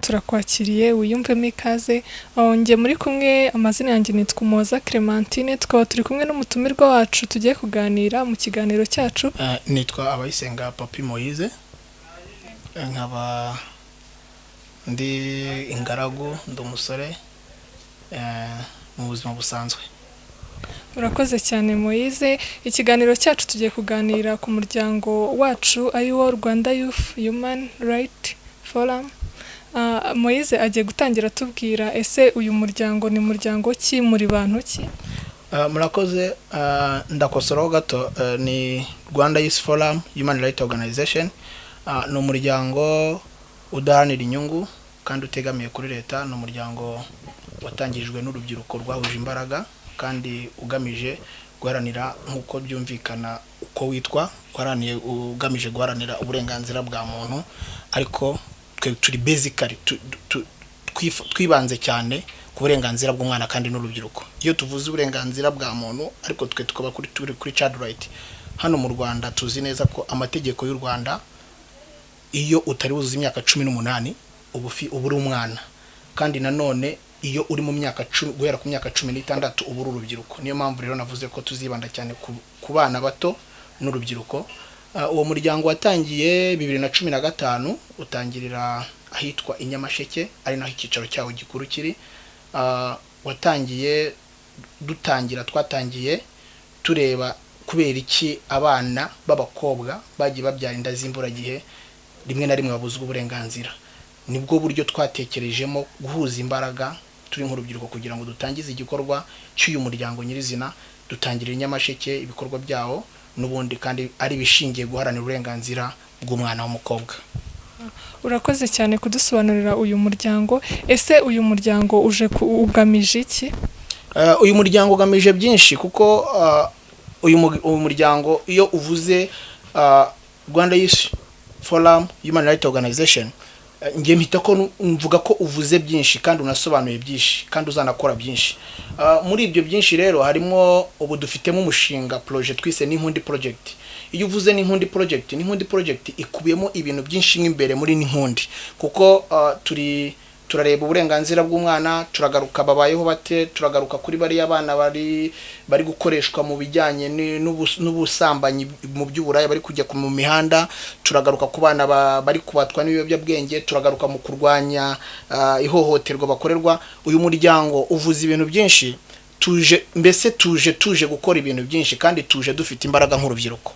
Turakwakiriye, wiyumvemo ikaze. Njye muri kumwe, amazina yanjye nitwa Umuhoza Clementine, tukaba turi kumwe n'umutumirwa wacu tugiye kuganira mu kiganiro cyacu. Nitwa Abayisenga Papi Moise, nkaba ndi ingaragu, ndi umusore mu buzima busanzwe. Urakoze cyane, Moise. Ikiganiro cyacu tugiye kuganira ku muryango wacu, ari wo Rwanda Youth Human Right Forum. Moise agiye gutangira atubwira: ese uyu muryango ni muryango ki, muri bantu ki? Murakoze. Ndakosoraho gato, ni Rwanda Youth Forum Human Right Organization. Ni umuryango udaharanira inyungu kandi utegamiye kuri leta. Ni umuryango watangijwe n'urubyiruko rwahuje imbaraga kandi ugamije guharanira, nk'uko byumvikana uko witwa, uharaniye, ugamije guharanira uburenganzira bwa muntu. Ariko twe turi basically twibanze cyane ku burenganzira bw'umwana kandi n'urubyiruko. Iyo tuvuze uburenganzira bwa muntu, ariko twe tukaba turi kuri child right, hano mu Rwanda tuzi neza ko amategeko y'u Rwanda, iyo utari wuzuza imyaka 18 uba uri umwana, kandi nanone iyo uri mu myaka 10, guhera ku myaka 16, uba uri urubyiruko. Niyo mpamvu rero navuze ko tuzibanda cyane ku bana bato n'urubyiruko. Uwo muryango watangiye 2015, utangirira ahitwa i Nyamasheke, ari naho icyicaro cyawo gikuru kiri. Watangiye dutangira, twatangiye tureba kubera iki abana b'abakobwa bagiye babyara inda z'imburagihe, rimwe na rimwe babuzwa uburenganzira. Nibwo buryo twatekerejemo guhuza imbaraga turi nk'urubyiruko kugira ngo dutangize igikorwa cy'uyu muryango nyirizina. Dutangirira i Nyamasheke ibikorwa byawo n'ubundi, kandi ari ibishingiye guharanira uburenganzira bw'umwana w'umukobwa. Urakoze cyane kudusobanurira uyu muryango. Ese uyu muryango uje ugamije iki? Uyu muryango ugamije byinshi, kuko uyu muryango, iyo uvuze Rwanda Youth Forum Human Rights Organization, njye mpita ko mvuga ko uvuze byinshi kandi unasobanuye byinshi kandi uzanakora byinshi. Muri ibyo byinshi rero harimo, ubu dufitemo umushinga, projet twise n'Inkundi Project. Iyo uvuze n'Inkundi Project, n'Inkundi Project ikubiyemo ibintu byinshi mo imbere muri n'Inkundi, kuko turi turareba uburenganzira bw'umwana, turagaruka babayeho bate, turagaruka kuri bariya bana bari gukoreshwa mu bijyanye n'ubusambanyi mu by'uburaya, bari kujya mu mihanda, turagaruka ku bana bari kubatwa n'ibiyobyabwenge, turagaruka mu kurwanya ihohoterwa bakorerwa. Uyu muryango uvuze ibintu byinshi. Tuje mbese tuje gukora ibintu byinshi kandi tuje dufite imbaraga nk'urubyiruko.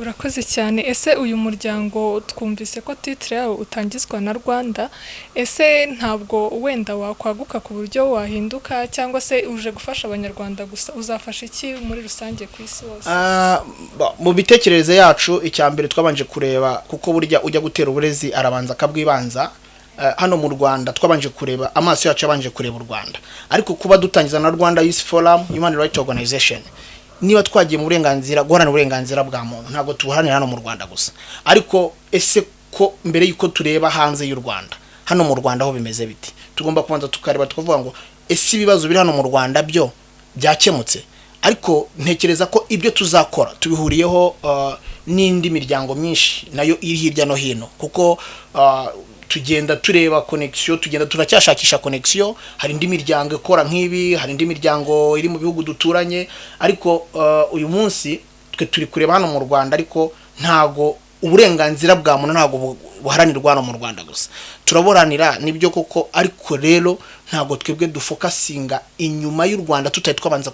Urakoze cyane. Ese uyu muryango, twumvise ko titre yawo utangizwa na Rwanda, ese ntabwo wenda wakwaguka ku buryo wahinduka, cyangwa se uje gufasha Abanyarwanda gusa? Uzafasha iki muri rusange ku isi hose? Mu bitekerereze yacu, icya mbere twabanje kureba, kuko burya ujya gutera uburezi arabanza akabwibanza. Hano mu Rwanda twabanje kureba, amaso yacu yabanje kureba u Rwanda. Ariko kuba dutangiza na Rwanda Youth Forum Human Rights Organization, niba twagiye mu burenganzira, guharanira uburenganzira bwa muntu, ntabwo tubuharanira hano mu Rwanda gusa. Ariko ese ko mbere y'uko tureba hanze y'u Rwanda, hano mu Rwanda ho bimeze biti? Tugomba kubanza tukareba, tukavuga ngo: ese ibibazo biri hano mu Rwanda byo byakemutse? Ariko ntekereza ko ibyo tuzakora tubihuriyeho n'indi miryango myinshi nayo iri hirya no hino, kuko tugenda tureba connection, tugenda turacyashakisha connection. Hari indi miryango ikora nk'ibi, hari indi miryango iri mu bihugu duturanye. Ariko uyu munsi twe turi kureba hano mu Rwanda, ariko ntago uburenganzira bwa muntu ntabwo buharanirwa hano mu Rwanda gusa. Turaburanira nibyo koko, ariko rero ntabwo twebwe dufocusinga inyuma y'u Rwanda tutari twabanza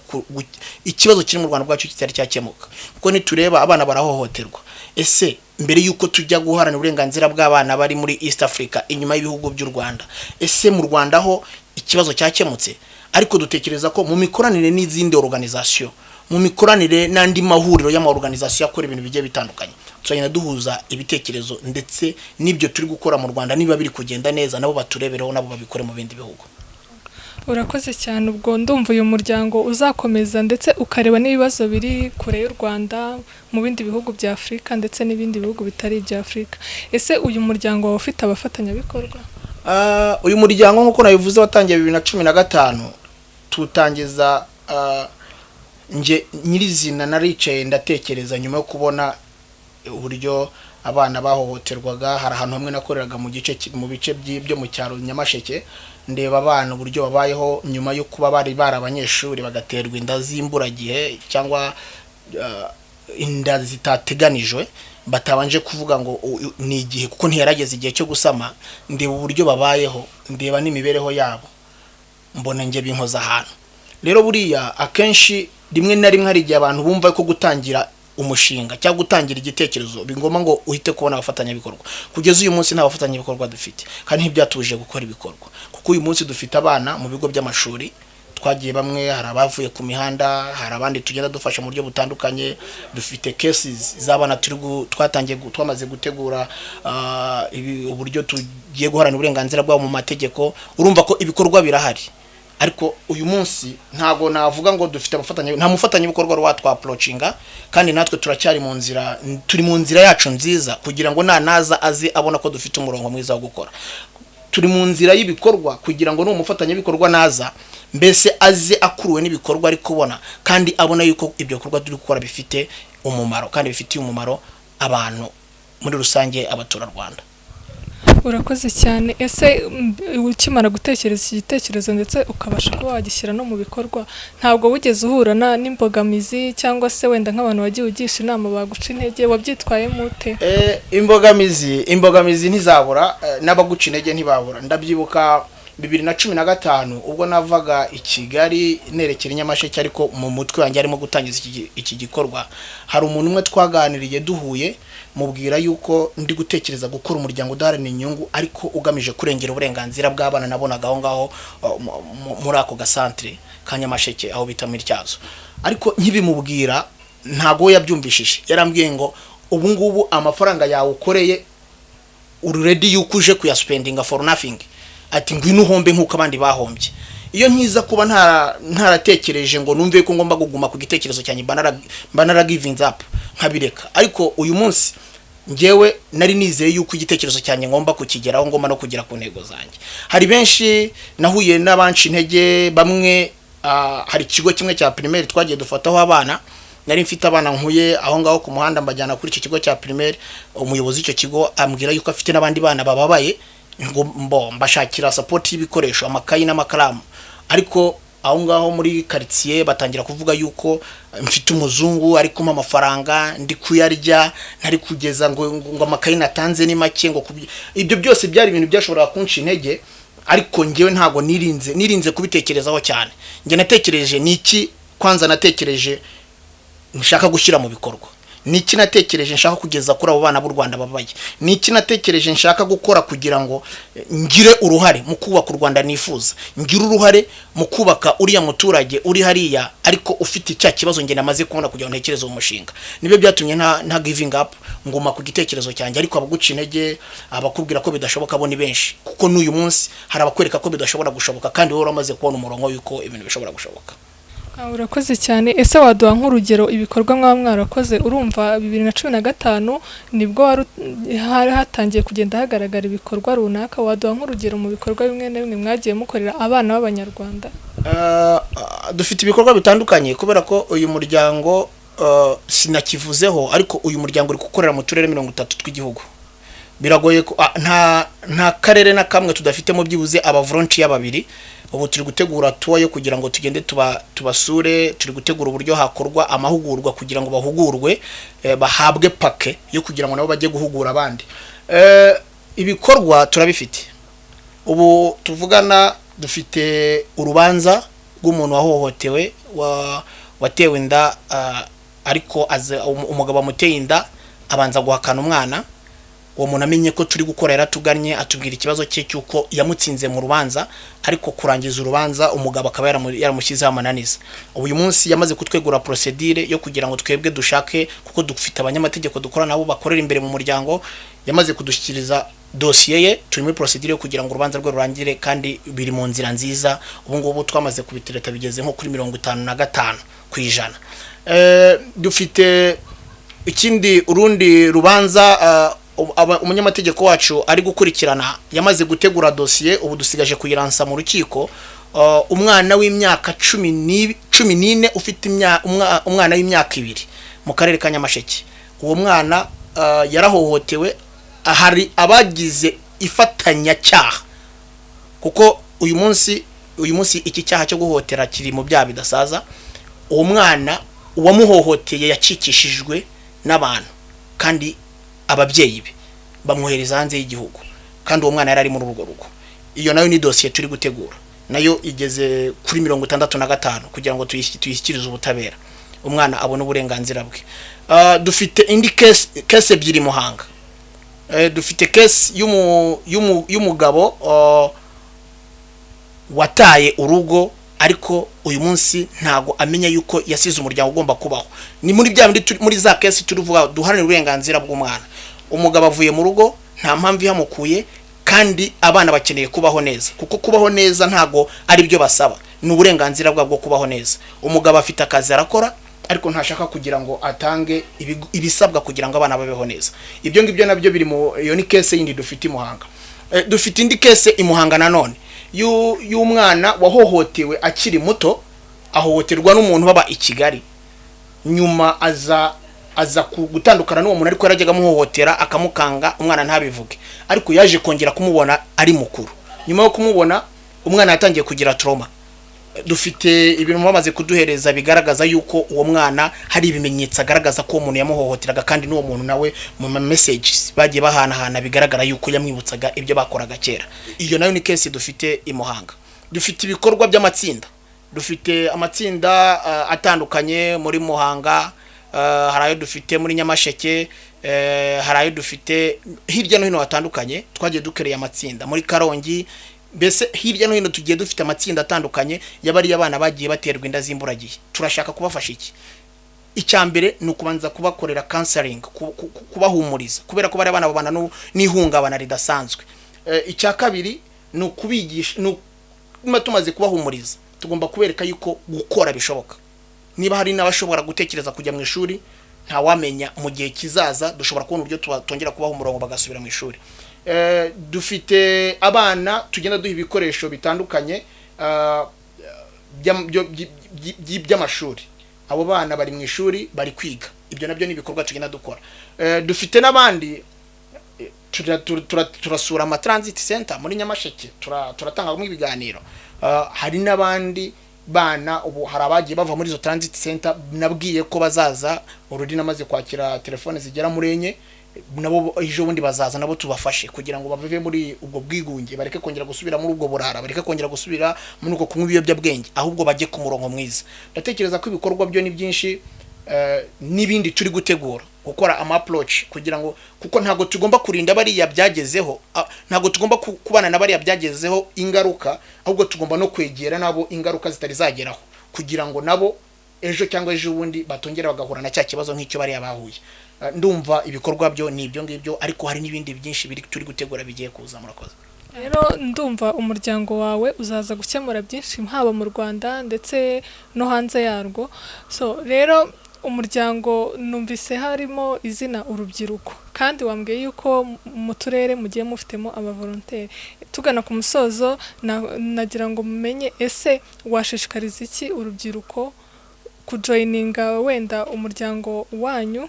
ikibazo kiri mu Rwanda bwacu kitari cyakemuka. Kuko nitureba abana barahohoterwa, ese mbere y'uko tujya guharanira uburenganzira bw'abana bari muri East Africa, inyuma y'ibihugu by'u Rwanda, ese mu Rwanda ho ikibazo cyakemutse? Ariko dutekereza ko mu mikoranire n'izindi organisation, mu mikoranire n'andi mahuriro y'amaorganisation akora ibintu bigiye bitandukanye, tuzagenda duhuza ibitekerezo, ndetse n'ibyo turi gukora mu Rwanda niba biri kugenda neza, nabo baturebereho, nabo babikore mu bindi bihugu. Urakoze cyane. Ubwo ndumva uyu muryango uzakomeza, ndetse ukareba n'ibibazo biri kure y'u Rwanda, mu bindi bihugu bya Afurika ndetse n'ibindi bihugu bitari ibya Afurika. Ese uyu muryango waba ufite abafatanyabikorwa? Uyu muryango, nk'uko nabivuze, watangiye 2015. Tuwutangiza, nje nyirizina naricaye ndatekereza nyuma yo kubona uburyo Abana bahohoterwaga, hari ahantu hamwe nakoreraga mu gice mu bice byo mu cyaro Nyamasheke, ndeba abana uburyo babayeho nyuma yo kuba bari abanyeshuri, bagaterwa inda z'imburagihe cyangwa inda zitateganijwe, batabanje kuvuga ngo ni igihe, kuko ntiyarageze igihe cyo gusama. Ndeba uburyo babayeho, ndeba n'imibereho yabo, mbona njye binkoza ahantu. Rero buriya akenshi rimwe na rimwe hari igihe abantu bumva ko gutangira umushinga cyangwa gutangira igitekerezo bingoma ngo uhite kubona abafatanyabikorwa. Kugeza uyu munsi nta bafatanyabikorwa dufite, kandi ntibyatubujije gukora ibikorwa, kuko uyu munsi dufite abana mu bigo by'amashuri twagiye, bamwe hari abavuye ku mihanda, hari abandi tugenda dufasha mu buryo butandukanye. Dufite cases z'abana twatangiye twamaze gutegura uburyo tugiye guharanira uburenganzira bwabo mu mategeko. Urumva ko ibikorwa birahari, ariko uyu munsi ntago navuga ngo dufite abafatanya, nta mufatanyabikorwa wari watwapproachinga, kandi natwe turacyari mu nzira, turi mu nzira yacu nziza kugira ngo nanaza aze abona ko dufite umurongo mwiza wo gukora. Turi mu nzira y'ibikorwa kugira ngo n'uwo mufatanyabikorwa naza, mbese aze akuruwe n'ibikorwa ari kubona, kandi abona yuko ibyo bikorwa turi gukora bifite umumaro kandi bifitiye umumaro abantu muri rusange, abaturarwanda. Urakoze cyane. Ese ukimara gutekereza iki gitekerezo ndetse ukabasha kuba wagishyira no mu bikorwa, ntabwo wigeze uhura n'imbogamizi cyangwa se wenda nk'abantu wagiye ugisha inama baguca intege? Wabyitwayemo ute? Imbogamizi ntizabura, n'abaguca intege ntibabura. Ndabyibuka 2015 ubwo navaga i Kigali nerekera i Nyamasheke, ariko mu mutwe wanjye harimo gutangiza iki gikorwa. Hari umuntu umwe twaganiriye duhuye, mubwira yuko ndi gutekereza gukora umuryango udaharanira inyungu ariko ugamije kurengera uburenganzira bw'abana nabonaga aho ngaho muri ako gasantere ka Nyamasheke aho bita muri Tyazo. Ariko nkibimubwira ntago we yabyumvishije, yarambwiye ngo ubu ngubu amafaranga yawe ukoreye uri ready yuko uje kuyaspendinga for nothing, ati ngwino uhombe nk'uko abandi bahombye. Iyo nkiza kuba ntaratekereje ngo numve ko ngomba kuguma ku gitekerezo cyanjye, mba nara giving up nkabireka. Ariko uyu munsi njyewe nari nizeye yuko igitekerezo cyanjye ngomba kukigeraho, ngomba no kugera ku ntego zanjye. Hari benshi nahuye n'abanca intege bamwe. Hari ikigo kimwe cya primaire twagiye dufataho abana. Nari mfite abana nkuye aho ngaho ku muhanda, mbajyana kuri icyo kigo cya primaire. Umuyobozi w'icyo kigo ambwira yuko afite n'abandi bana bababaye, ngo mbo mbashakira support y'ibikoresho, amakayi n'amakaramu. Ariko aho ngaho muri quartier batangira kuvuga yuko mfite umuzungu ari kumpa amafaranga ndi kuyarya, ntari kugeza, ngo amakayi natanze ni make, ngo ibyo byose byari ibintu byashoboraga kunca intege. Ariko njyewe ntabwo nirinze kubitekerezaho cyane. Njye natekereje ni iki? Kwanza natekereje nshaka gushyira mu bikorwa ni iki? Natekereje nshaka kugeza kuri abo bana b'u Rwanda babaye ni iki? Natekereje nshaka gukora kugira ngo ngire uruhare mu kubaka u Rwanda nifuza, ngire uruhare mu kubaka uriya muturage uri hariya ariko ufite icya kibazo njye namaze kubona kugira ngo ntekereze uwo mushinga. Nibyo byatumye nta giving up, nguma ku gitekerezo cyanjye. Ariko abaguca intege, abakubwira ko bidashoboka, bo ni benshi, kuko n'uyu munsi hari abakwereka ko bidashobora gushoboka kandi wowe uramaze kubona umurongo w'uko ibintu bishobora gushoboka. Urakoze cyane. Ese waduha nk'urugero ibikorwa mwaba mwarakoze? Urumva 2015 nibwo hari hatangiye kugenda hagaragara ibikorwa runaka. Waduha nk'urugero mu bikorwa bimwe na bimwe mwagiye mukorera abana b'Abanyarwanda? Dufite ibikorwa bitandukanye, kubera ko uyu muryango, sinakivuzeho, ariko uyu muryango uri gukorera mu turere 30 tw'igihugu. Biragoye ko nta karere na kamwe tudafitemo byibuze abavolunteer babiri. Ubu turi gutegura tour yo kugira ngo tugende tubasure. Turi gutegura uburyo hakorwa amahugurwa kugira ngo bahugurwe, bahabwe pake yo kugira ngo nabo bajye guhugura abandi. Ibikorwa turabifite. Ubu tuvugana dufite urubanza rw'umuntu wahohotewe, watewe inda, ariko umugabo wamuteye inda abanza guhakana umwana. Uwo muntu amenye ko turi gukora yaratugannye, atubwira ikibazo cye cy'uko yamutsinze mu rubanza, ariko kurangiza urubanza umugabo akaba yaramushyizeho amananiza. Ubu uyu munsi yamaze kutwegura procedure yo kugira ngo twebwe dushake, kuko dufite abanyamategeko dukora nabo bakorera imbere mu muryango. Yamaze kudushyikiriza dosiye ye, turi muri procedure yo kugira ngo urubanza rwe rurangire, kandi biri mu nzira nziza. Ubu ngubu twamaze kubitereta, bigeze nko kuri 55%. Dufite ikindi, urundi rubanza umunyamategeko wacu ari gukurikirana, yamaze gutegura dosiye, ubu dusigaje kuyiransa mu rukiko. Umwana w'imyaka 14 ufite umwana w'imyaka 2 mu karere ka Nyamasheke. Uwo mwana yarahohotewe, hari abagize ifatanyacyaha, kuko uyu munsi iki cyaha cyo guhohotera kiri mu byaha bidasaza. Uwo mwana uwamuhohoteye yacikishijwe n'abantu, kandi ababyeyi be bamwohereza hanze y'igihugu, kandi uwo mwana yari ari muri urwo rugo. Iyo nayo ni dosiye turi gutegura, nayo igeze kuri 65, kugira ngo tuyishyikirize ubutabera, umwana abone uburenganzira bwe. Dufite indi case ebyiri Muhanga. Dufite case y'umugabo wataye urugo, ariko uyu munsi ntago amenya yuko yasize umuryango ugomba kubaho. Ni muri bya bindi muri za case turivuga duharanira uburenganzira bw'umwana. Umugabo avuye mu rugo nta mpamvu ihamukuye, kandi abana bakeneye kubaho neza, kuko kubaho neza ntago ari byo basaba, ni uburenganzira bwabo bwo kubaho neza. Umugabo afite akazi arakora, ariko ntashaka kugira ngo atange ibisabwa kugira ngo abana babeho neza. Ibyo ngibyo nabyo biri mu, iyo ni case yindi dufite i Muhanga. Dufite indi case i Muhanga nanone y'umwana wahohotewe akiri muto, ahohoterwa n'umuntu baba i Kigali. Nyuma aza gutandukana n'uwo muntu, ariko yarajyaga amuhohotera akamukanga, umwana ntabivuge. Ariko yaje kongera kumubona ari mukuru. Nyuma yo kumubona, umwana yatangiye kugira trauma. Dufite ibintu bamaze kuduhereza bigaragaza yuko uwo mwana hari ibimenyetso agaragaza ko uwo muntu yamuhohoteraga, kandi n'uwo muntu nawe mu ma messages bagiye bahanahana bigaragara yuko yamwibutsaga ibyo bakoraga kera. Iyo nayo ni case dufite i Muhanga. Dufite ibikorwa by'amatsinda, dufite amatsinda atandukanye muri Muhanga, hari ayo dufite muri Nyamasheke, hari ayo dufite hirya no hino hatandukanye. Twagiye dukereye amatsinda muri Karongi, mbese hirya no hino tugiye dufite amatsinda atandukanye y'abariya abana bagiye baterwa inda z'imburagihe. Turashaka kubafasha iki? Icya mbere ni ukubanza kubakorera counseling, kubahumuriza, kubera ko bariya bana babana n'ihungabana ridasanzwe. Icya kabiri ni ukubigisha. Niba tumaze kubahumuriza, tugomba kubereka yuko gukora bishoboka. Niba hari n'abashobora gutekereza kujya mu ishuri, ntawamenya, mu gihe kizaza dushobora kubona uburyo tongera kubaha umurongo bagasubira mu ishuri. Dufite abana tugenda duha ibikoresho bitandukanye by'amashuri. Abo bana bari mu ishuri, bari kwiga. Ibyo nabyo ni ibikorwa tugenda dukora. Dufite n'abandi turasura ama transit center muri Nyamasheke, turatangamo ibiganiro. Hari n'abandi bana ubu, hari abagiye bava muri izo transit center nabwiye ko bazaza. Already namaze kwakira telefone zigera muri enye, nabo ejo bundi bazaza, nabo tubafashe kugira ngo bave muri ubwo bwigunge, bareke kongera gusubira muri ubwo burara, bareke kongera gusubira muri uko kunywa ibiyobyabwenge, ahubwo bajye ku murongo mwiza. Ndatekereza ko ibikorwa byo ni byinshi, n'ibindi turi gutegura gukora ama approach kugira ngo, kuko ntabwo tugomba kurinda bariya byagezeho, ntabwo tugomba kubana na bariya byagezeho ingaruka, ahubwo tugomba no kwegera nabo ingaruka zitari zageraho, kugira ngo nabo ejo cyangwa ejo bundi batongera bagahura na cya kibazo nk'icyo bariya bahuye. Ndumva ibikorwa byo ni ibyo ngibyo, ariko hari n'ibindi byinshi biri turi gutegura bigiye kuza. Murakoze. Rero ndumva umuryango wawe uzaza gukemura byinshi, haba mu Rwanda ndetse no hanze yarwo. So rero umuryango numvise harimo izina urubyiruko, kandi wambwiye yuko mu turere mugiye mufitemo abavolonteri. Tugana ku musozo, nagira ngo mumenye, ese washishikariza iki urubyiruko kujoininga wenda umuryango wanyu?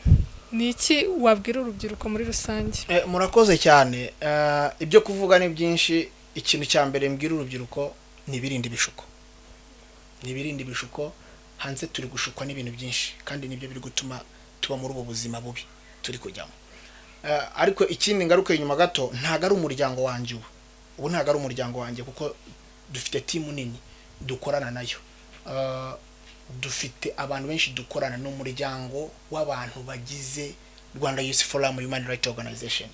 Ni iki wabwira urubyiruko muri rusange? Murakoze cyane. Ibyo kuvuga ni byinshi. Ikintu cya mbere mbwira urubyiruko ni ibirinde ibishuko, ni ibirinde ibishuko. Hanze turi gushukwa n'ibintu byinshi, kandi nibyo biri gutuma tuba muri ubu buzima bubi turi kujyamo. Ariko ikindi ngaruka inyuma gato, ntabwo ari umuryango wanjye ubu ntabwo ari umuryango wanjye, kuko dufite team nini dukorana nayo. Dufite abantu benshi dukorana n'umuryango w'abantu bagize Rwanda Youth Forum Human Rights Organization.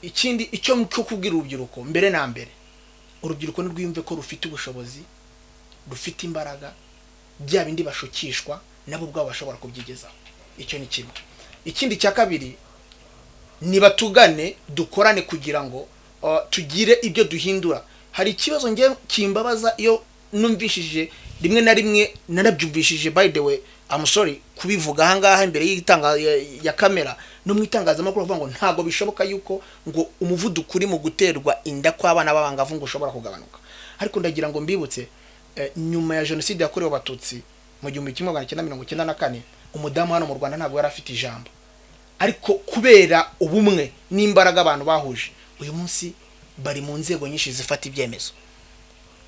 Ikindi icyo cyo kubwira urubyiruko, mbere na mbere urubyiruko nirwiyumve ko rufite ubushobozi, rufite imbaraga, bya bindi bashukishwa nabo ubwabo bashobora kubyigezaho. Icyo ni kimwe. Ikindi cya kabiri, nibatugane dukorane kugira ngo tugire ibyo duhindura. Hari ikibazo nge kimbabaza iyo numvishije rimwe na rimwe, narabyumvishije, by the way, I'm sorry kubivuga ahangaha imbere y'itanga ya kamera no mu itangazamakuru, bavuga ngo ntabwo bishoboka yuko ngo umuvuduko uri mu guterwa inda kw'abana b'abangavu ngo ushobora kugabanuka. Ariko ndagira ngo mbibutse, nyuma ya Jenoside yakorewe Abatutsi mu 1994, umudamu hano mu Rwanda ntabwo yari afite ijambo. Ariko kubera ubumwe n'imbaraga abantu bahuje, uyu munsi bari mu nzego nyinshi zifata ibyemezo.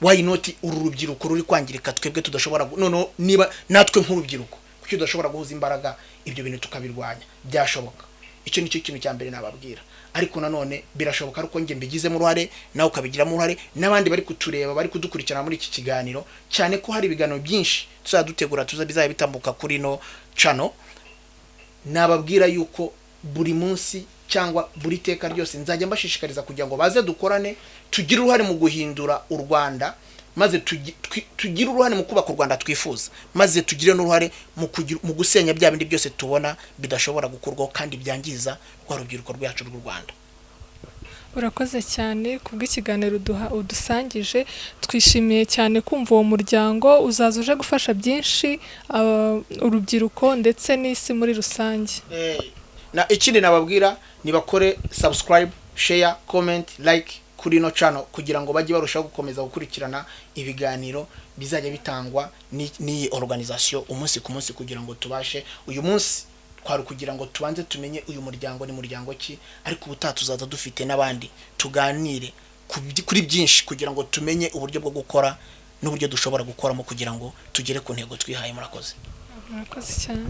Why not uru rubyiruko ruri kwangirika, twebwe tudashobora noneho niba natwe nk'urubyiruko, kuki tudashobora guhuza imbaraga, ibyo bintu tukabirwanya? Byashoboka. Icyo nicyo kintu cya mbere nababwira. Ariko nanone birashoboka ariko njye mbigizemo uruhare, nawe ukabigiramo uruhare, n'abandi bari kutureba, bari kudukurikirana muri iki kiganiro, cyane ko hari ibiganiro byinshi tuzajya dutegura, tuza bizajya bitambuka kuri ino channel. Nababwira yuko buri munsi cyangwa buri teka ryose nzajya mbashishikariza kugira ngo baze dukorane, tugire uruhare mu guhindura u Rwanda, maze tugire uruhare mu kubaka u Rwanda twifuza, maze tugire n'uruhare mu gusenya bya bindi byose tubona bidashobora gukorwaho kandi byangiza rwa rubyiruko rwacu rw'u Rwanda. Urakoze cyane kubw'ikiganiro uduha, udusangije. Twishimiye cyane kumva uwo muryango uzaza uje gufasha byinshi urubyiruko ndetse n'isi muri rusange. Na ikindi nababwira, nibakore subscribe, share, comment, like kuri ino channel kugira ngo bajye barushaho gukomeza gukurikirana ibiganiro bizajya bitangwa n'iyi organisation umunsi ku munsi, kugira ngo tubashe. Uyu munsi twari kugira ngo tubanze tumenye uyu muryango ni muryango ki, ariko ubutaha tuzaza dufite n'abandi, tuganire kuri byinshi kugira ngo tumenye uburyo bwo gukora n'uburyo dushobora gukoramo kugira ngo tugere ku ntego twihaye. Murakoze. Murakoze cyane.